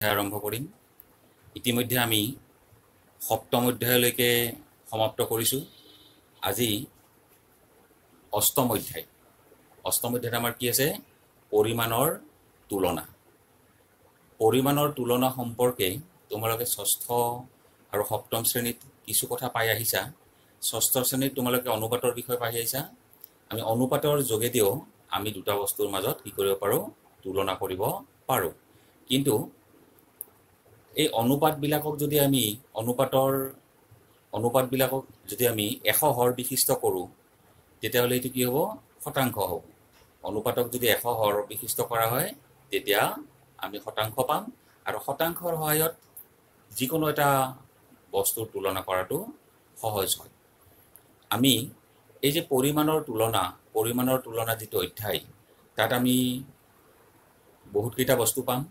আৰম্ভ কৰিম। ইতিমধ্যে আমি সপ্তম অধ্যায়লৈকে সমাপ্ত কৰিছোঁ। আজি অষ্টম অধ্যায়। অষ্টম অধ্যায়ত আমাৰ কি আছে? পৰিমাণৰ তুলনা। পৰিমাণৰ তুলনা সম্পৰ্কে তোমালোকে ষষ্ঠ আৰু সপ্তম শ্ৰেণীত কিছু কথা পাই আহিছা। ষষ্ঠ শ্ৰেণীত তোমালোকে অনুপাতৰ বিষয়ে পাই আহিছা। আমি অনুপাতৰ যোগেদিও আমি দুটা বস্তুৰ মাজত কি কৰিব পাৰোঁ? তুলনা কৰিব পাৰোঁ। কিন্তু এই অনুপাতবিলাকক যদি আমি অনুপাতবিলাকক যদি আমি 100 হৰ বিশিষ্ট কৰোঁ, তেতিয়াহ'লে এইটো কি হ'ব? শতাংশ হ'ব। অনুপাতক যদি 100 হৰ বিশিষ্ট কৰা হয়, তেতিয়া আমি শতাংশ পাম, আৰু শতাংশৰ সহায়ত যিকোনো এটা বস্তুৰ তুলনা কৰাটো সহজ হয়। আমি এই যে পৰিমাণৰ তুলনা, পৰিমাণৰ তুলনা যিটো অধ্যায়, তাত আমি বহুতকেইটা বস্তু পাম।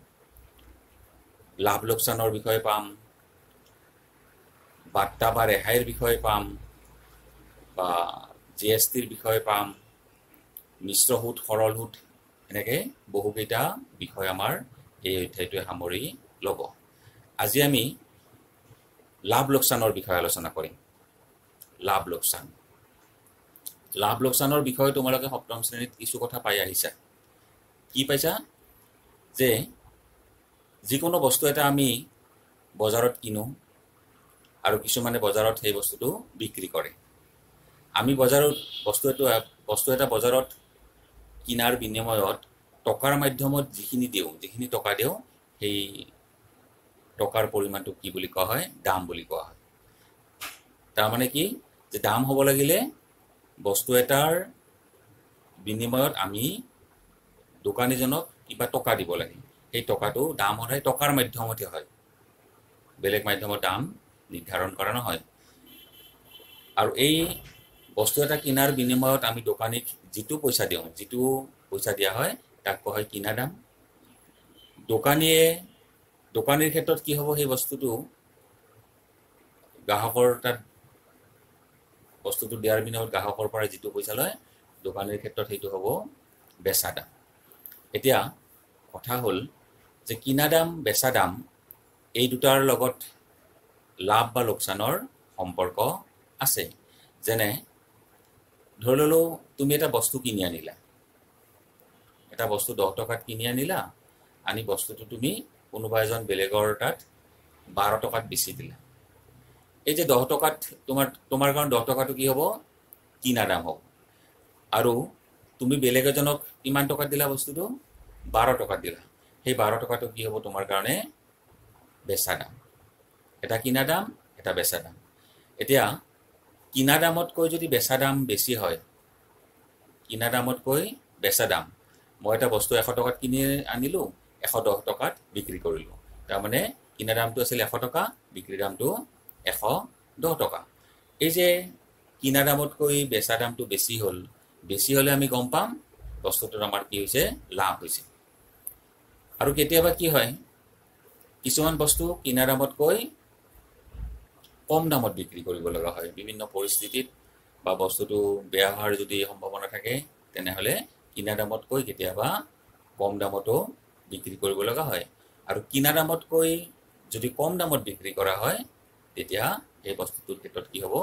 লাভ লোকচানৰ বিষয়ে পাম, বাৰ্তা বা ৰেহাইৰ বিষয়ে পাম, বা জিএছটিৰ বিষয়ে পাম, মিশ্ৰ সুত, সৰল সুত, এনেকৈ বহুকেইটা বিষয় আমাৰ এই অধ্যায়টোৱে সামৰি ল'ব। আজি আমি লাভ লোকচানৰ বিষয়ে আলোচনা কৰিম। লাভ লোকচান, লাভ লোকচানৰ বিষয়ে তোমালোকে সপ্তম শ্ৰেণীত কিছু কথা পাই আহিছা। কি পাইছা? যে যিকোনো বস্তু এটা আমি বজাৰত কিনো আৰু কিছুমানে বজাৰত সেই বস্তুটো বিক্ৰী কৰে। আমি বজাৰত বস্তু এটা বজাৰত কিনাৰ বিনিময়ত টকাৰ মাধ্যমত যিখিনি দিওঁ, যিখিনি টকা দিওঁ, সেই টকাৰ পৰিমাণটো কি বুলি কোৱা হয়? দাম বুলি কোৱা হয়। তাৰমানে কি যে দাম হ'ব লাগিলে বস্তু এটাৰ বিনিময়ত আমি দোকানীজনক কিবা টকা দিব লাগে। সেই টকাটো দাম সদায় টকাৰ মাধ্যমতে হয়, বেলেগ মাধ্যমত দাম নিৰ্ধাৰণ কৰা নহয়। আৰু এই বস্তু এটা কিনাৰ বিনিময়ত আমি দোকানীক যিটো পইচা দিওঁ, যিটো পইচা দিয়া হয়, তাক কোৱা হয় কিনা দাম। দোকানীৰ ক্ষেত্ৰত কি হ'ব? সেই বস্তুটো গ্ৰাহকৰ তাত বস্তুটো দিয়াৰ বিনিময়ত গ্ৰাহকৰ পৰা যিটো পইচা লয়, দোকানীৰ ক্ষেত্ৰত সেইটো হ'ব বেচা দাম। এতিয়া কথা হ'ল যে কিনা দাম, বেচা দাম, এই দুটাৰ লগত লাভ বা লোকচানৰ সম্পৰ্ক আছে। যেনে ধৰি ল'লোঁ তুমি এটা বস্তু কিনি আনিলা, এটা বস্তু 10 টকাত কিনি আনিলা, আনি বস্তুটো তুমি কোনোবা এজন বেলেগৰ তাত 12 টকাত বেচি দিলা। এই যে 10 টকাত তোমাৰ কাৰণে 10 টকাটো কি হ'ব? কিনা দাম হ'ব। আৰু তুমি বেলেগ এজনক কিমান টকাত দিলা বস্তুটো? 12 টকাত দিলা। সেই 12 টকাটো কি হ'ব তোমাৰ কাৰণে? বেচা দাম। এটা কিনা দাম, এটা বেচা দাম। এতিয়া কিনা দামতকৈ যদি বেচা দাম বেছি হয়, কিনা দামতকৈ বেচা দাম, মই এটা বস্তু 100 টকাত কিনি আনিলোঁ, 110 টকাত বিক্ৰী কৰিলোঁ, তাৰমানে কিনা দামটো আছিল 100 টকা, বিক্ৰী দামটো 110 টকা। এই যে কিনা দামতকৈ বেচা দামটো বেছি হ'ল, বেছি হ'লে আমি গম পাম বস্তুটোত আমাৰ কি হৈছে? লাভ হৈছে। আৰু কেতিয়াবা কি হয়, কিছুমান বস্তু কিনা দামতকৈ কম দামত বিক্ৰী কৰিব লগা হয়। বিভিন্ন পৰিস্থিতিত বা বস্তুটো বেয়া হোৱাৰ যদি সম্ভাৱনা থাকে, তেনেহ'লে কিনা দামতকৈ কেতিয়াবা কম দামতো বিক্ৰী কৰিব লগা হয়। আৰু কিনা দামতকৈ যদি কম দামত বিক্ৰী কৰা হয়, তেতিয়া সেই বস্তুটোৰ ক্ষেত্ৰত কি হ'ব?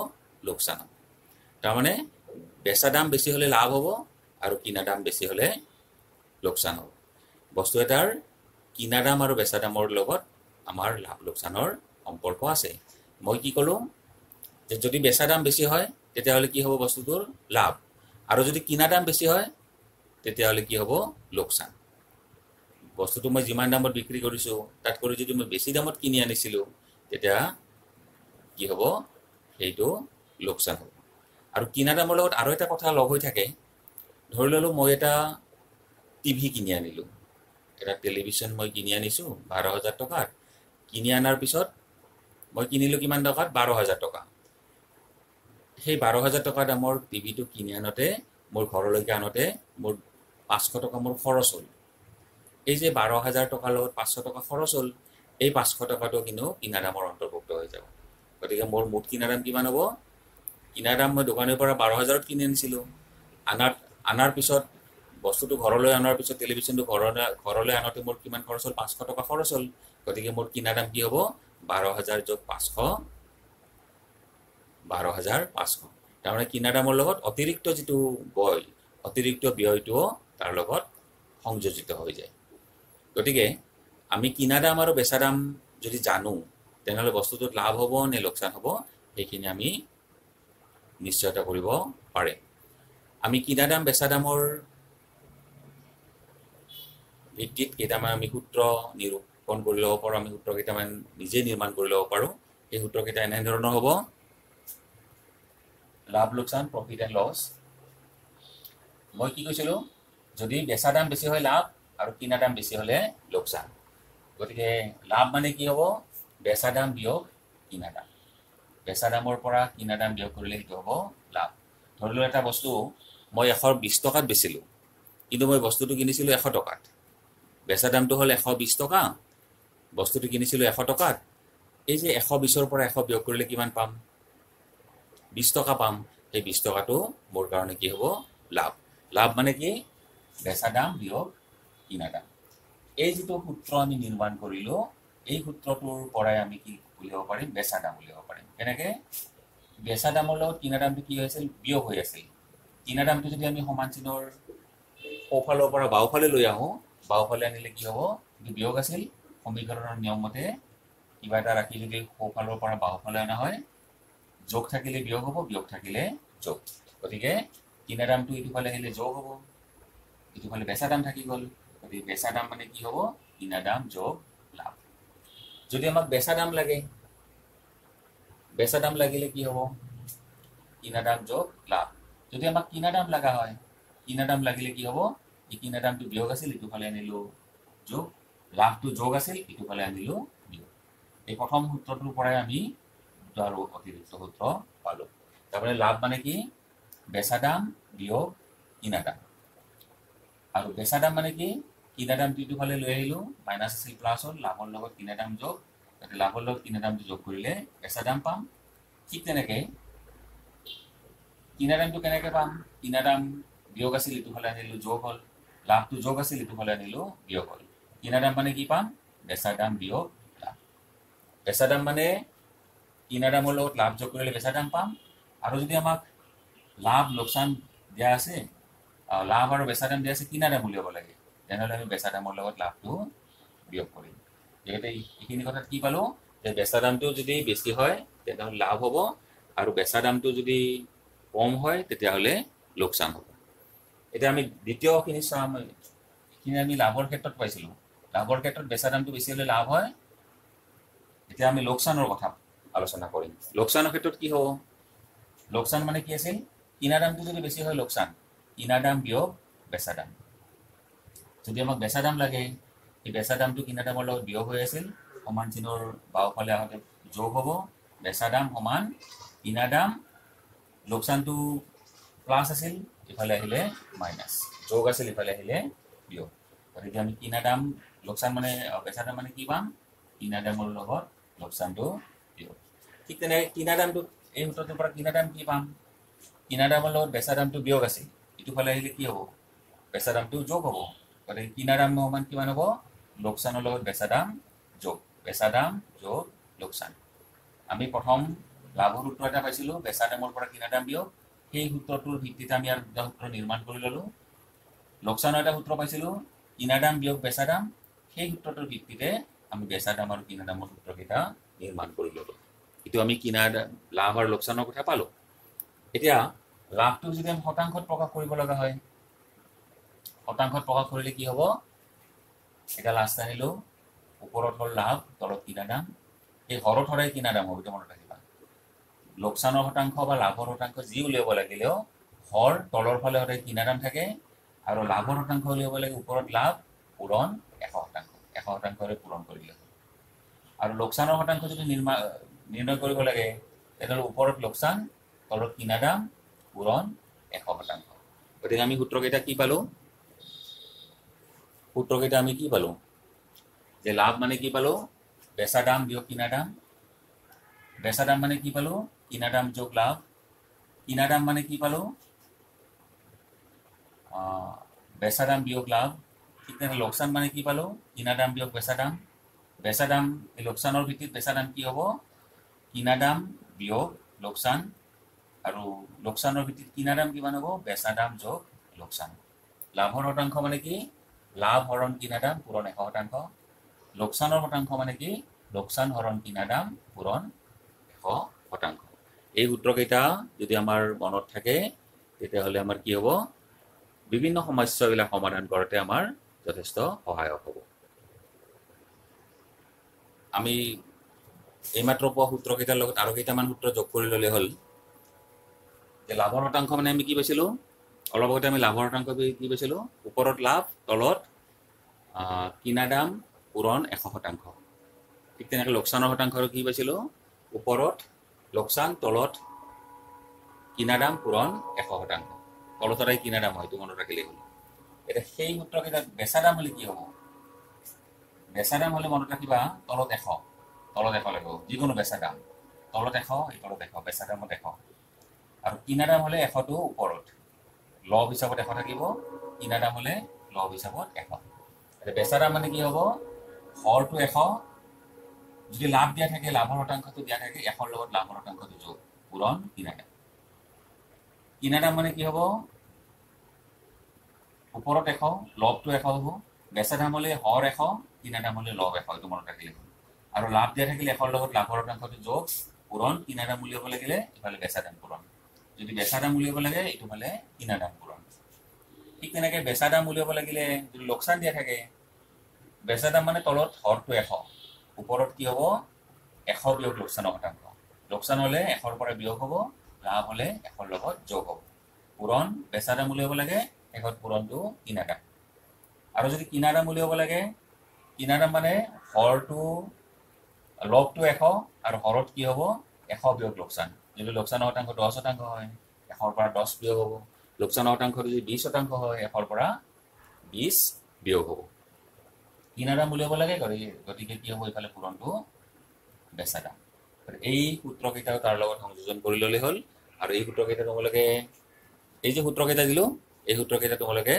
লোকচান হ'ব। তাৰমানে বেচা দাম বেছি হ'লে লাভ হ'ব আৰু কিনা দাম বেছি হ'লে লোকচান হ'ব। বস্তু এটাৰ কিনা দাম আৰু বেচা দামৰ লগত আমাৰ লাভ লোকচানৰ সম্পৰ্ক আছে। মই কি ক'লোঁ যে যদি বেচা দাম বেছি হয়, তেতিয়াহ'লে কি হ'ব? বস্তুটোৰ লাভ। আৰু যদি কিনা দাম বেছি হয়, তেতিয়াহ'লে কি হ'ব? লোকচান। বস্তুটো মই যিমান দামত বিক্ৰী কৰিছোঁ, তাতকৈ যদি মই বেছি দামত কিনি আনিছিলোঁ, তেতিয়া কি হ'ব? সেইটো লোকচান হ'ব। আৰু কিনা দামৰ লগত আৰু এটা কথা লগ হৈ থাকে। ধৰি ল'লোঁ মই এটা টিভি কিনি আনিলোঁ, এটা টেলিভিশ্যন মই কিনি আনিছোঁ 12,000 টকাত। কিনি অনাৰ পিছত মই কিনিলোঁ কিমান টকাত? 12,000 টকা। সেই 12,000 টকা দামৰ টিভিটো কিনি আনোতে, মোৰ ঘৰলৈকে আনোতে মোৰ 500 টকা মোৰ খৰচ হ'ল। এই যে 12,000 টকাৰ লগত 500 টকা খৰচ হ'ল, এই 500 টকাটো কিন্তু কিনা দামৰ অন্তৰ্ভুক্ত হৈ যাব। গতিকে মোৰ মুঠ কিনা দাম কিমান হ'ব? কিনা দাম মই দোকানীৰ পৰা 12,000ত কিনি আনিছিলোঁ, আনাৰ পিছত বস্তুটো ঘৰলৈ অনাৰ পিছত, টেলিভিশ্যনটো ঘৰলৈ আনোতে মোৰ কিমান খৰচ হ'ল? 500 টকা খৰচ হ'ল। গতিকে মোৰ কিনা দাম কি হ'ব? 12,000 যোগ 500, 12,500। তাৰমানে কিনা দামৰ লগত অতিৰিক্ত যিটো ব্যয়, অতিৰিক্ত ব্যয়টোও তাৰ লগত সংযোজিত হৈ যায়। গতিকে আমি কিনা দাম আৰু বেচা দাম যদি জানো, তেনেহ'লে বস্তুটোত লাভ হ'ব নে লোকচান হ'ব সেইখিনি আমি নিশ্চয়তা কৰিব পাৰে। আমি কিনা দাম বেচা দামৰ ভিত্তিত কেইটামান আমি সূত্ৰ নিৰূপণ কৰি ল'ব পাৰোঁ। আমি সূত্ৰ কেইটামান নিজে নিৰ্মাণ কৰি ল'ব পাৰোঁ। সেই সূত্ৰকেইটা এনেধৰণৰ হ'ব: লাভ লোকচান, প্ৰফিট এণ্ড লছ। মই কি কৈছিলোঁ? যদি বেচা দাম বেছি হয় লাভ, আৰু কিনা দাম বেছি হ'লে লোকচান। গতিকে লাভ মানে কি হ'ব? বেচা দাম বিয়োগ কিনা দাম। বেচা দামৰ পৰা কিনা দাম বিয়োগ কৰিলে সেইটো হ'ব লাভ। ধৰি লওঁ এটা বস্তু মই 120 টকাত বেচিলোঁ, কিন্তু মই বস্তুটো কিনিছিলোঁ 100 টকাত। বেচা দামটো হ'ল 120 টকা, বস্তুটো কিনিছিলোঁ 100 টকাত। এই যে 120ৰ পৰা 100 বিয়োগ কৰিলে কিমান পাম? 20 টকা পাম। সেই 20 টকাটো মোৰ কাৰণে কি হ'ব? লাভ। লাভ মানে কি? বেচা দাম বিয়োগ কিনা দাম। এই যিটো সূত্ৰ আমি নিৰ্মাণ কৰিলোঁ, এই সূত্ৰটোৰ পৰাই আমি কি উলিয়াব পাৰিম? বেচা দাম উলিয়াব পাৰিম। কেনেকৈ? বেচা দামৰ লগত কিনা দামটো কি হৈ আছিল? বিয়োগ হৈ আছিল। কিনা দামটো যদি আমি সমান চিহ্নৰ সোঁফালৰ পৰা বাওঁফালে লৈ আহোঁ, বাওঁফালে আনিলে কি হ'ব? এইটো বিয়োগ আছিল। সমীকৰণৰ নিয়ম মতে কিবা এটা ৰাখি যদি সোঁফালৰ পৰা বাওঁফালে অনা হয়, যোগ থাকিলে বিয়োগ হ'ব, বিয়োগ থাকিলে যোগ। গতিকে কিনা দামটো ইটোফালে আহিলে যোগ হ'ব, ইটোফালে বেচা দাম থাকি গ'ল। গতিকে বেচা দাম মানে কি হ'ব? কিনা দাম যোগ লাভ। যদি আমাক বেচা দাম লাগে, বেচা দাম লাগিলে কি হ'ব? কিনা দাম যোগ লাভ। যদি আমাক কিনা দাম লগা হয়, কিনা দাম লাগিলে কি হ'ব? এই কিনা দামটো বিয়োগ আছিল, ইটোফালে আনিলোঁ যোগ, লাভটো যোগ আছিল, ইটোফালে আনিলোঁ বিয়োগ। এই প্ৰথম সূত্ৰটোৰ পৰাই আমি দুটা আৰু অতিৰিক্ত সূত্ৰ পালোঁ। তাৰমানে লাভ মানে কি? বেচা দাম বিয়োগ কিনা দাম। আৰু বেচা দাম মানে কি? কিনা দামটো ইটোফালে লৈ আহিলোঁ, মাইনাছ আছিল প্লাছ হ'ল, লাভৰ লগত কিনা দাম যোগ। তাতে লাভৰ লগত কিনা দামটো যোগ কৰিলে বেচা দাম পাম। ঠিক তেনেকৈ কিনা দামটো কেনেকৈ পাম? কিনা দাম বিয়োগ আছিল, ইটোফালে আনিলোঁ যোগ হ'ল, লাভটো যোগ আছিল, ইটোফালে আনিলোঁ বিয়োগ হ'ল। কিনা দাম মানে কি পাম? বেচা দাম বিয়োগ লাভ। বেচা দাম মানে কিনা দামৰ লগত লাভ যোগ কৰিলে বেচা দাম পাম। আৰু যদি আমাক লাভ লোকচান দিয়া আছে, লাভ আৰু বেচা দাম দিয়া আছে, কিনা দাম উলিয়াব লাগে, তেনেহ'লে আমি বেচা দামৰ লগত লাভটো বিয়োগ কৰিম। গতিকে এইখিনি কথাত কি পালোঁ? যে বেচা দামটো যদি বেছি হয় তেনেহ'লে লাভ হ'ব, আৰু বেচা দামটো যদি কম হয় তেতিয়াহ'লে লোকচান হ'ব। এতিয়া আমি দ্বিতীয়খিনি চাম। এইখিনি আমি লাভৰ ক্ষেত্ৰত পাইছিলোঁ। লাভৰ ক্ষেত্ৰত বেচা দামটো বেছি হ'লে লাভ হয়। এতিয়া আমি লোকচানৰ কথা আলোচনা কৰিম। লোকচানৰ ক্ষেত্ৰত কি হ'ব? লোকচান মানে কি আছিল? কিনা দামটো যদি বেছি হয় লোকচান, কিনা দাম বিয়োগ বেচা দাম। যদি আমাক বেচা দাম লাগে, এই বেচা দামটো কিনা দামৰ লগত বিয়োগ হৈ আছিল, সমান চিহ্নৰ বাওঁফালে আহোঁতে যোগ হ'ব। বেচা দাম সমান কিনা দাম, লোকচানটো প্লাছ আছিল, ইফালে আহিলে মাইনাছ, যোগ আছিল, ইফালে আহিলে বিয়োগ। গতিকে আমি কিনা দাম লোকচান মানে বেচা দাম মানে কি পাম? কিনা দামৰ লগত লোকচানটো বিয়োগ। ঠিক তেনেকৈ কিনা দামটো, এই সূত্ৰটোৰ পৰা কিনা দাম কি পাম? কিনা দামৰ লগত বেচা দামটো বিয়োগ আছিল, ইটোফালে আহিলে কি হ'ব? বেচা দামটো যোগ হ'ব। গতিকে কিনা দাম সমান কিমান হ'ব? লোকচানৰ লগত বেচা দাম যোগ, বেচা দাম যোগ লোকচান। আমি প্ৰথম লাভৰ সূত্ৰ এটা পাইছিলোঁ, বেচা দামৰ পৰা কিনা দাম বিয়োগ। সেই সূত্ৰটোৰ ভিত্তিত আমি আৰু দুটা সূত্ৰ নিৰ্মাণ কৰি ল'লোঁ। লোকচানৰ এটা সূত্ৰ পাইছিলোঁ, কিনা দাম বিয়োগ বেচা দাম। সেই সূত্ৰটোৰ ভিত্তিতে আমি বেচা দাম আৰু কিনা দামৰ সূত্ৰকেইটা নিৰ্মাণ কৰি ল'লোঁ। এইটো আমি কিনা লাভ আৰু লোকচানৰ কথা পালোঁ। এতিয়া লাভটো যদি আমি শতাংশত প্ৰকাশ কৰিব লগা হয়, শতাংশত প্ৰকাশ কৰিলে কি হ'ব? এটা লাষ্ট আনিলোঁ, ওপৰত হ'ল লাভ, তলত কিনা দাম। এই হৰত সদায় কিনা দাম হ'ব, এইটো মনত ৰাখিবা। লোকচানৰ শতাংশ বা লাভৰ শতাংশ যি উলিয়াব লাগিলেও হৰ তলৰ ফালে সদায় কিনা দাম থাকে, আৰু লাভৰ শতাংশ উলিয়াব লাগে ওপৰত লাভ পূৰণ 100%, 100%ৰে পূৰণ কৰিলে হ'ল। আৰু লোকচানৰ শতাংশ যদি নিৰ্ণয় কৰিব লাগে, তেনেহ'লে ওপৰত লোকচান, তলত কিনা দাম পূৰণ 100%। গতিকে আমি সূত্ৰকেইটা কি পালোঁ? সূত্ৰকেইটা আমি কি পালোঁ? যে লাভ মানে কি পালোঁ? বেচা দাম বিয়োগ কিনা দাম। বেচা দাম মানে কি পালোঁ? কিনা দাম যোগ লাভ। কিনা দাম মানে কি পালোঁ? বেচা দাম বিয়োগ লাভ। ঠিক তেনেকৈ লোকচান মানে কি পালোঁ? কিনা দাম বিয়োগ বেচা দাম। বেচা দাম, এই লোকচানৰ ভিত্তিত বেচা দাম কি হ'ব? কিনা দাম বিয়োগ লোকচান। আৰু লোকচানৰ ভিত্তিত কিনা দাম কিমান হ'ব? বেচা দাম যোগ লোকচান। লাভৰ শতাংশ মানে কি? লাভ হৰণ কিনা দাম পূৰণ 100%। লোকচানৰ শতাংশ মানে কি? লোকচান হৰণ কিনা দাম পূৰণ 100%। এই সূত্ৰকেইটা যদি আমাৰ মনত থাকে তেতিয়াহ'লে আমাৰ কি হ'ব? বিভিন্ন সমস্যাবিলাক সমাধান কৰোঁতে আমাৰ যথেষ্ট সহায়ক হ'ব। আমি এইমাত্ৰ পোৱা সূত্ৰকেইটাৰ লগত আৰু কেইটামান সূত্ৰ যোগ কৰি ল'লে হ'ল। যে লাভৰ শতাংশ মানে আমি কি পাইছিলোঁ? অলপ আগতে আমি লাভৰ শতাংশ কি পাইছিলোঁ? ওপৰত লাভ, তলত কিনা দাম পূৰণ 100%। ঠিক তেনেকৈ লোকচানৰ শতাংশ কি পাইছিলোঁ? ওপৰত লোকচান, তলত কিনা দাম পূৰণ 100%। তলত সদায় কিনা দাম হয়, এইটো মনত ৰাখিলেই হ'ল। এতিয়া সেই সূত্ৰকেইটাত বেচা দাম হ'লে কি হ'ব? বেচা দাম হ'লে মনত ৰাখিবা তলত 100, তলত 100 লাগিব, যিকোনো বেচা দাম তলত 100, এই তলত 100, বেচা দামত 100। আৰু কিনা দাম হ'লে 100টো ওপৰত, লব হিচাপত 100 থাকিব, কিনা দাম হ'লে লব হিচাপত 100। এতিয়া বেচা দাম মানে কি হ'ব? হৰটো 100, যদি লাভ দিয়া থাকে লাভৰ শতাংশটো দিয়া থাকে, 100ৰ লগত লাভৰ শতাংশটো যোগ পূৰণ কিনা দাম। কিনা দাম মানে কি হ'ব? ওপৰত 100, লবটো 100 হ'ব। বেচা দাম হ'লে হৰ 100, কিনা দাম হ'লে লব 100, এইটো মনত ৰাখিলে হ'ল। আৰু লাভ দিয়া থাকিলে 100ৰ লগত লাভৰ শতাংশটো যোগ পূৰণ কিনা দাম উলিয়াব লাগিলে ইফালে বেচা দাম পূৰণ, যদি বেচা দাম উলিয়াব লাগে এইটো ফালে কিনা দাম পূৰণ। ঠিক তেনেকৈ বেচা দাম উলিয়াব লাগিলে যদি লোকচান দিয়া থাকে, বেচা দাম মানে তলত হৰটো 100, ওপৰত কি হ'ব? 100 বিয়োগ লোকচানৰ শতাংশ। লোকচান হ'লে 100ৰ পৰা বিয়োগ হ'ব, লাভ হ'লে 100ৰ লগত যোগ হ'ব। পূৰণ বেচা দাম উলিয়াব লাগে, শেষত পূৰণটো কিনা দাম। আৰু যদি কিনা দাম উলিয়াব লাগে, কিনা দাম মানে হৰটো লবটো 100 আৰু হৰত কি হ'ব? 100 বিয়োগ লোকচান। যদি লোকচানৰ শতাংশ 10% হয়, 100ৰ পৰা 10 বিয়োগ হ'ব। লোকচানৰ শতাংশ যদি 20% হয়, 100ৰ পৰা 20 বিয়োগ হ'ব। কিনা দাম উলিয়াব লাগে, গতিকে কি হ'ব? এইফালে পূৰণটো বেচা দাম। এই সূত্ৰকেইটাও তাৰ লগত সংযোজন কৰি ল'লে হ'ল। আৰু এই সূত্ৰকেইটা তোমালোকে, এই যে সূত্ৰকেইটা দিলোঁ, এই সূত্ৰকেইটা তোমালোকে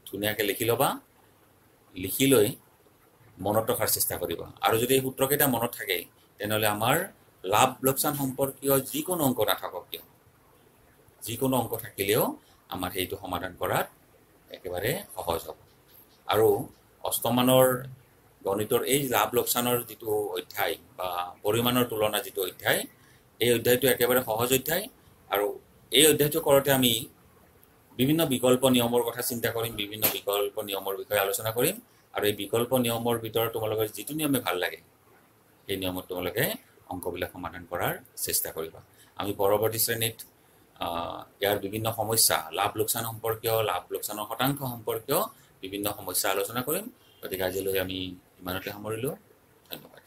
ধুনীয়াকৈ লিখি ল'বা, লিখি লৈ মনত ৰখাৰ চেষ্টা কৰিবা। আৰু যদি এই সূত্ৰকেইটা মনত থাকে তেনেহ'লে আমাৰ লাভ লোকচান সম্পৰ্কীয় যিকোনো অংক নাথাকক কিয়, যিকোনো অংক থাকিলেও আমাৰ সেইটো সমাধান কৰাত একেবাৰে সহজ হ'ব। আৰু অষ্টমানৰ গণিতৰ এই লাভ লোকচানৰ যিটো অধ্যায় বা পৰিমাণৰ তুলনা যিটো অধ্যায়, এই অধ্যায়টো একেবাৰে সহজ অধ্যায়। আৰু এই অধ্যায়টো কৰোঁতে আমি বিভিন্ন বিকল্প নিয়মৰ কথা চিন্তা কৰিম, বিভিন্ন বিকল্প নিয়মৰ বিষয়ে আলোচনা কৰিম। আৰু এই বিকল্প নিয়মৰ ভিতৰত তোমালোকৰ যিটো নিয়মে ভাল লাগে সেই নিয়মত তোমালোকে অংকবিলাক সমাধান কৰাৰ চেষ্টা কৰিবা। আমি পৰৱৰ্তী শ্ৰেণীত ইয়াৰ বিভিন্ন সমস্যা, লাভ লোকচান সম্পৰ্কীয়, লাভ লোকচানৰ শতাংশ সম্পৰ্কীয় বিভিন্ন সমস্যা আলোচনা কৰিম। গতিকে আজিলৈ আমি ইমানতে সামৰিলোঁ। ধন্যবাদ।